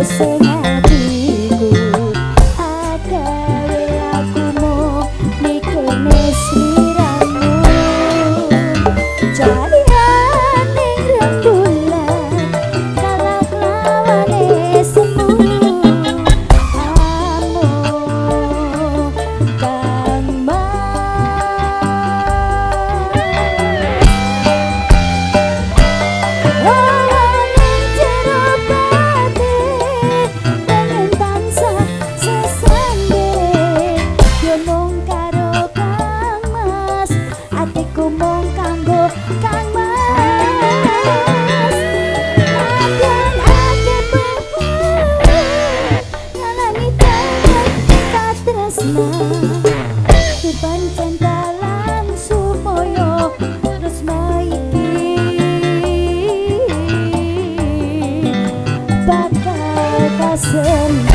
sing atiku agawe aku mung mikirne sliramu jaliane rembulan kalah lawane semu amu kang mas ning jero batin pengen tansah sesanding yo mung karo Kang Mas atiku mung kanggo Kang Mas nadyan akeh penghalang ngalami dalan katresnan pancen dalan supaya tresna iki bakal kasenang.